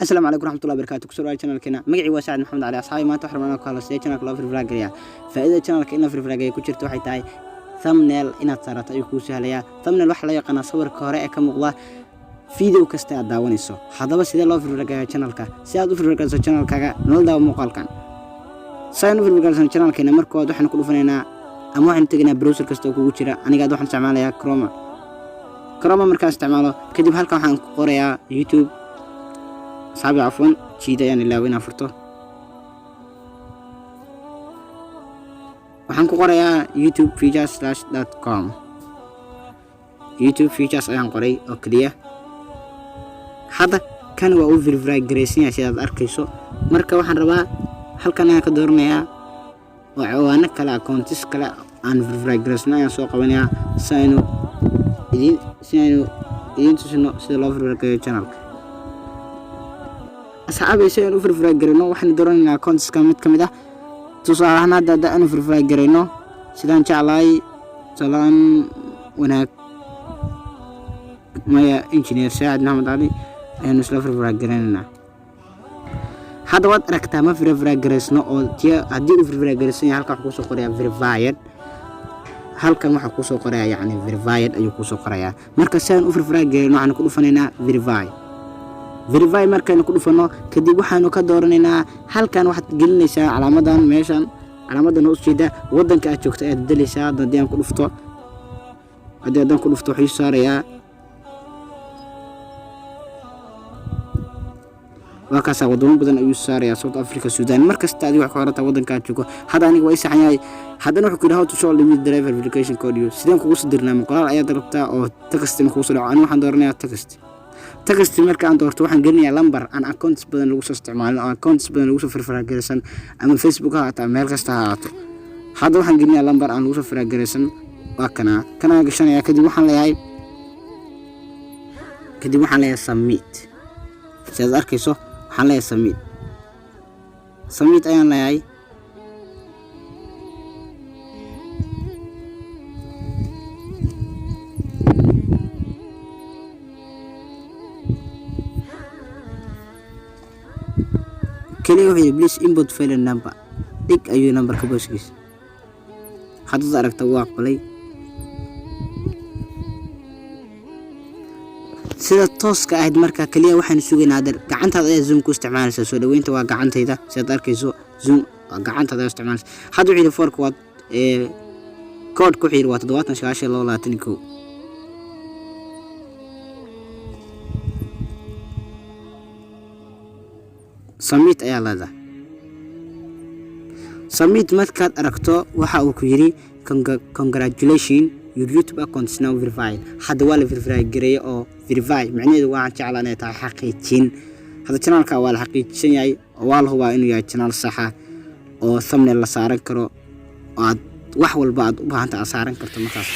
Asalaamu calaykum raxmatullahi barakatu. Kusoo dhawaad channelkeena. Magacii waa Saacid Maxamed Cali. Asxaabi, maanta waxaan rabnaa ku hadlo sidee channelka loo verify gareeyaa. Faa'iidada channelka in la verify gareeyo ku jirto waxay tahay thumbnail inaad saarato ayuu kuu sahlayaa. Thumbnail waxaa loo yaqaanaa sawirka hore ee ka muuqda video kasta aad daawanayso. Haddaba, sidee loo verify gareeyaa channelka? Si aad u verify gareyso channelkaaga, nala daawo muuqaalkan. Si aan u verify gareysano channelkeena, marka hore waxaan ku dhufanaynaa ama waxaan tegaynaa browser kasta oo kugu jira. Aniga hadda waxaan isticmaalayaa Chrome. Chrome markaan isticmaalo kadib, halkan waxaan ku qorayaa YouTube. Asxaabi, cafwan, jiida ayaan ilaaway inaan furto. Waxaan ku qorayaa YouTube features slash dot com. YouTube features ayaan qoray oo keliya. Hadda kan waa uu verify garaysan yahay, sidaad arkayso. Marka waxaan rabaa, halkan ayaan ka dooranayaa oo ciwaano kale, accounts kale aan verify garaysno ayaan soo qabanayaa si aynu idiin tusino sida loo verify gareeyo channelka. Asxaabay, si aynu u verify garayno, waxaynu dooranaynaa accountska mid ka mid ah. Tusaale ahaan, hadda aanu verify garayno sidaan jeclahay, salaan wanaag, maya, Engineer Saacid Maxamed Cali ayaanu isla verify garaynaynaa. Hadda waad aragtaa, ma verify garaysno oo tiya. Haddii uu verify garaysan yahay, halkan waxaa kusoo qorayaa verified. Halkan waxaa kusoo qorayaa, yacni, verified ayuu kusoo qorayaa. Marka si aan u verify garayno, waxaanu ku dhufanaynaa verify. Verify markaynu ku dhufano kadib, waxaanu ka dooranaynaa halkan. Waxaad gelinaysaa calaamadan, meeshan calaamadan hoos jeeda. Wadanka aad joogto ayaad bedelaysaa. Hadda haddii haddaan ku dhufto, wuxuu ii saarayaa, waa kaasaa, wadamo badan ayuu saarayaa: South Africa, Sudan. Mar kasta adiga wax ku xirantaa wadanka aad joogo. Hadda aniga waa ii saxan yahay. Haddana wuxuu ku yidhi: "How to show limit driver verification code you?" Sideen kugu soo dirnaa? Ma qoraal ayaad rabtaa oo text in kugu soo dhaco? Aniga waxaan dooranayaa text. Text marka aan doorto, waxaan gelinayaa lambar aan accounts badan lagu soo isticmaalin oo accounts badan lagu soo verify garaysan, ama Facebook ha ahaato ama meel kasta ha ahaato. Hadda waxaan gelinayaa lambar aan lagu soo verify garaysan. Waa kanaa, kanaa gashanayaa. Kadib waxaan leeyahay submit. Sidaad arkayso, waxaan leeyahay submit. Submit ayaan leeyahay. Keliya wuxuu yidhi: "Please input file number." Dhig ayuu numberka booskiisa. Haddaad aragta, wuu aqbalay sida tooska ahayd. Marka kaliya waxaanu sugaynaa hadda gacantaada ayaa Zoom ku isticmaalaysaa. Soo dhaweynta waa gacantayda, sidaad arkayso. Zoom waa gacantaada ayaa isticmaalaysa. Hadda wuxuu yidhi foorka waa koodhka. Wuxuu yidhi waa 70 92 21. Submit ayaa leedahay. Submit markaad aragto, waxa uu ku yidhi: "Congratulation, your YouTube account is now verified." Hadda waa la verify gareeyay oo verify micnaheedu waxaan jeclaa inay tahay xaqiijin. Hadda channelka waa la xaqiijin yahay oo waa la hubaa inuu yahay channel saxa oo thumbnail la saaran karo oo aad wax walba aad u baahanta aad saaran karto markaas.